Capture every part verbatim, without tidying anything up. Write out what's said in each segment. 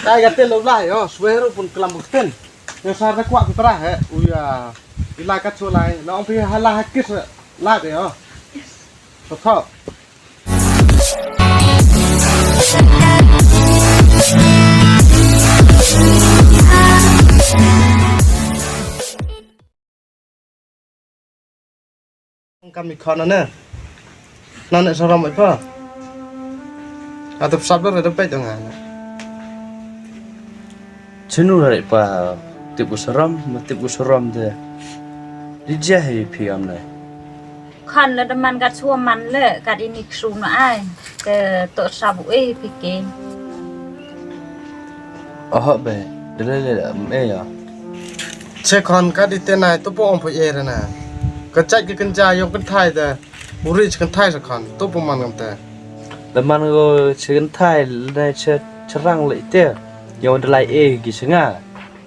Ai ka te lo lai yo, swe ru pun kelam bukten. Yo sar da kwak kutra he, uya. Ilai kat so lai, na ong pi hala hakis lai yo. Totho. Kam i khon na ne. Na ne saram ai pa. Atap sab da da peit nga. Chinu rai pa tip u saram, ma tip u saram de. Di ja hi pi am ne. Khon la da man kat sua man le kat ini ksu na ai. Te to sabu e pike. Oho be, de le le am e ya. Che khon kat ite nai to po ong po e re na. Ka chait ki kynja yong kynthai de. Uri che kynthai sa khon to po man kam te. Da man go che kynthai le che cherang le ite. Yong de lai e ki senga.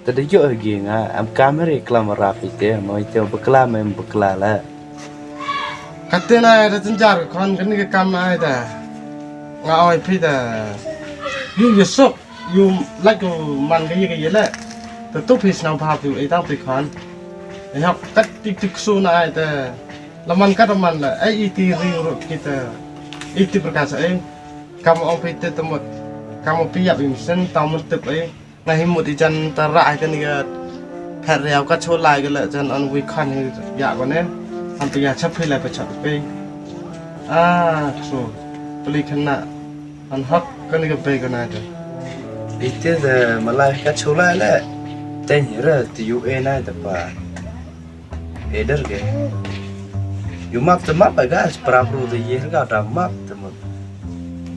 Te da ïoh gi nga, em kam ri klam rap ite, mo ite bakla mem bakla la. Kate na da tynjar khon kani ka kam ai da. Nga oi phi da. Yu yu sok, yu lak yu man ka ye ka ye le. Te tu phi snam pha phi e tang phi khon. E hok kat tik tik su na ai te. La man kat man la, ai iti ri ru kita. Iti perkasa ai. Kam ong phi te temut. Kam ong phi yap im sen tang mut tip ai. Nga hi mut i jan ta rah hi kani ka phet riaw ka chu lai ka leh jan an wi khan hi ya ko ne. An pia chap phi lai pa chap phi. Ah, so. Pli khan na. An hak kani ka bei ka na ta. Ite de malai ka chu lai le. Ten hi re ti yu e na ta pa. E der ke. Yu map te map ba ga pra bru de ye ga ta map te mut.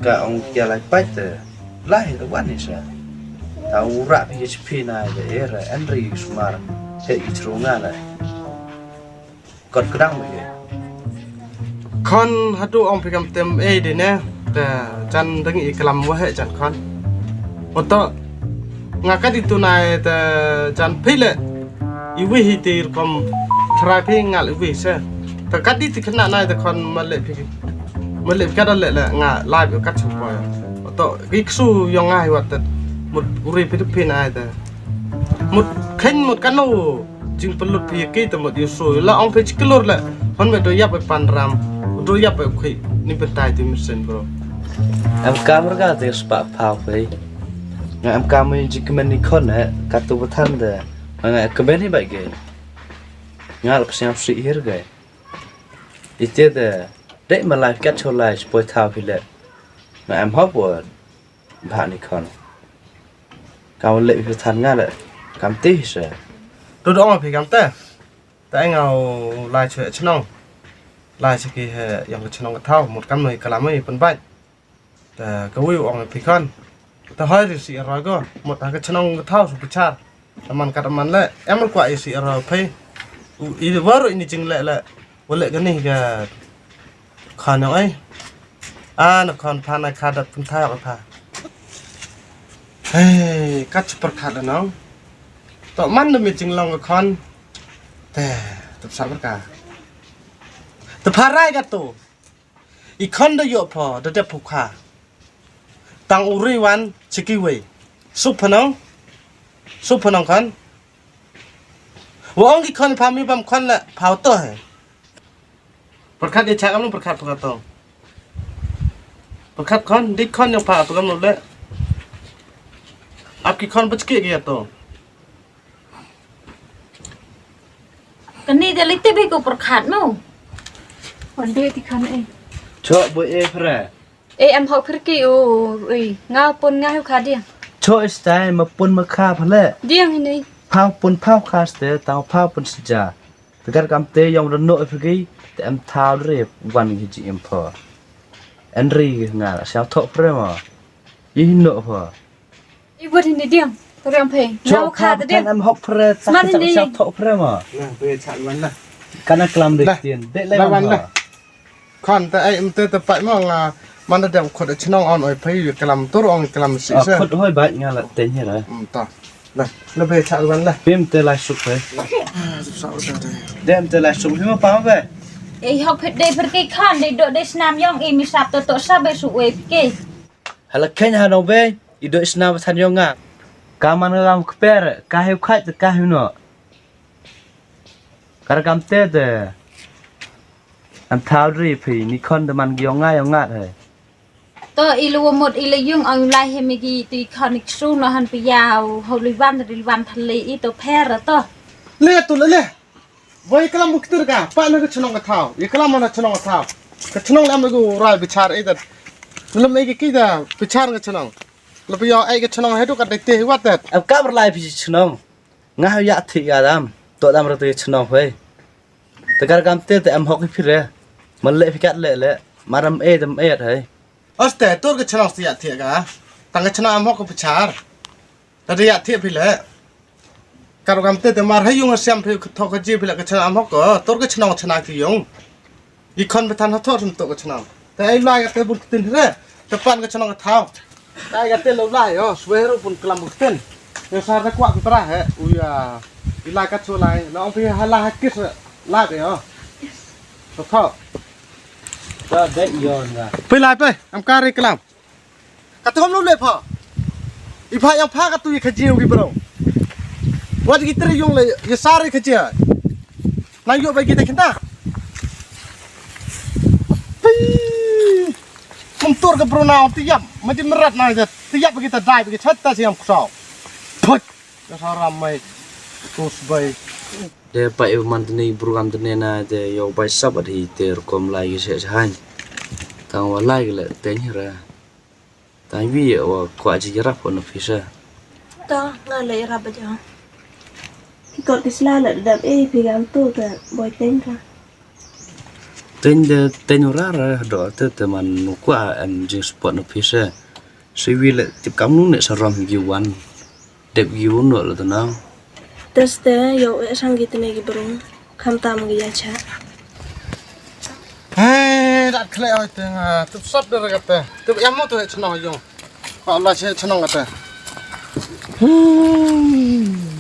Ka ong kia lai pa te. Lai da wan ni sa. Ta u rah phi ki chi phi na da era Henry Sumar. He i chru nga la. Kot kdang mo ye. Khon hatu ong phi kam tem e de ne. Da jan dang i klam wa he jan khon. Oto nga ka di tu nai da jan phi le. Iwi hi ti rukom try phi ngal iwi se. Ta kat di ti kena nai ta khon male phi. Male phi kada le le nga lai phi kat sum poi. To ki ksu yong nga hi wat tet. Mut uri phi tu phi nai ta. Mut khen mut kanu. Jing pelut phi ki ta mut yusu. La ong phi chiklur le. Hon me do yap pan ram. Do yap khui. Ni pentai ti mesin bro. Em kamera ka te spa phau phi. Nga em kam yin jikmen ni khon he, katu batan de. Nga em kmen ni bai ge. Nga lap siam si hir ge. Ite de, dek ma live kat cho lai, spoi thau phi le. Nga em hop word. Ba ni khon. Kam le phi tan nga le. Kam ti se. Tu dong phi kam te. Ta nga lai cho chnong. Lai se ki he yang chnong ka thau, mut kam noi kalam ei pen bai. Ta ka wi ong phi khon. Ta hoi ri si ro go. Mut ha ka chnong ka thau su pichar. Ta man kat man le. Em kwa i si ro phi. U i waru ini jing le le. Wale ka ni ka khon ong ai. A na khon pha na kha dat pun tha ka pha. Hei, kat super khat da nong. To man da mi jing long ka khon. Te, tup sa ka. Te pha rai ka tu. I khon da ïoh pho, da dep phu kha. Tang u ri wan, chi ki wei. Sup phanong. Sup phanong khon. Wa ong ki khon pha mi bam khon la, pha to he. Perkhat ïa chak am perkhat perkhat to. Perkhat khon, dik khon ïa pha to kam le. Ap ki khon bachki ki to. Kani da lite be ko perkhat no. Wan de ti khan e. Chok bo e phra. E em hok phir ki u ui. Nga pun nga hu kha dia. Chok stai ma pun ma kha phale. Dia ni. Phau pun phau kha ste tang phau pun sija. Tegar kam te yong ro no phir ki te em thau re wan ki ji em pho. Enri nga la siaw thok phre ma. Yi no pho. I wut hini diang, tu riang phei. Chok kha te diang. Em hok phre, tak chak chak thok phre ma. Lah, be chak wan lah. Kana klam de tien, de le wan lah. Khon ta ai em te ta pai ma nga. Man da dang khot chnong on oi phei klam tur ong klam si se. Khot hoi bai nga la te ni ra. Hmm, ta. Lah, la be chak wan lah. Pim te lai suk phei. Dem te lai suk hi ma pa be. Ei hok phet de per ke khon de do de snam yong i mi sap to to sap be su we ke. Hala khen ha no be. I doi sna ba than yong nga. Ka man ka kam kper, ka hiu khat, ka hiu no. Kar kam te te. An thau dri phi, ni khon te man ki yong ngai yong ngat he. To i lu mut i le yung ong lai he mi ki ti khon ik su no han pi yau, ho li wan ri wan thale i to pher to. Le tu le le. Wai kalam buk tir ka, pa na ka chnong ka thau. I kalam na chnong ka thau. Ka chnong le am gu rai bichar i dat. Lum i ki ki da bichar ka chnong. Lo pi yo ai ka chnong he tu ka dai te wat dat. Am ka ber lai phi chnong. Nga ha ya thi ga dam. To dam ra te chnong phai. Te kar kam te te am hok phi re. Man le phi kat le le. Maram e dam e hai. Oste tur ka chnong sti ya thi ga. Tang ka chnong am hok ka bichar. Ta de ya thi phi le. Kar kam te te mar ha yung siam phi thok ka ji phi le ka chnong am hok ko. Tur ka chnong chna ki yung. I khon ba than ha thor sum to ka chnong. Te ai lai ka te bun tin re. Te pan ka chnong ka thau. Te ai ka te lo lai yo, swe ru bun klam bun tin. Yo sar da kwak tra he. U ya. I lai ka chu lai. Na ong pi ha la ha kis lai yo. To tho. Da de yo nga. Pi lai pe, am ka ri klam. Ka tu ngam lo le pha. I pha yang pha ka tu i khaji u ki bro. Wat ki tri yung le i sar i khaji. Nang yo ba ki ta khinta. Pi. Kum tur ka bro na ti yap. Ma di merat na ja. Ti yap ba ki ta dai ba ki chat ta siam ksau. Thot. Ka saram mai. Kus bai. De pa i man tene bro kam tene na de yo bai sabat hi te rukom lai ki se se han. Tang wa lai ki le te ni ra. Tang wi wa kwa ji rap on officer. To nga le rap ba ja. Ki kot ki sla le dap e phi gam tu te boi teng ka. Teng de teng ra ra do te te man kwa an ji spot officer. Si wi le tip kam nu ne saram gi wan. Dep gi wan no la tanang. Tes te yo e sang gi tene gi bro. Kham tam gi ya cha. He dat khle oi te nga tup sap de ra te. Tup ya mo tu he chnong yo. Ko la che chnong te. Hmm.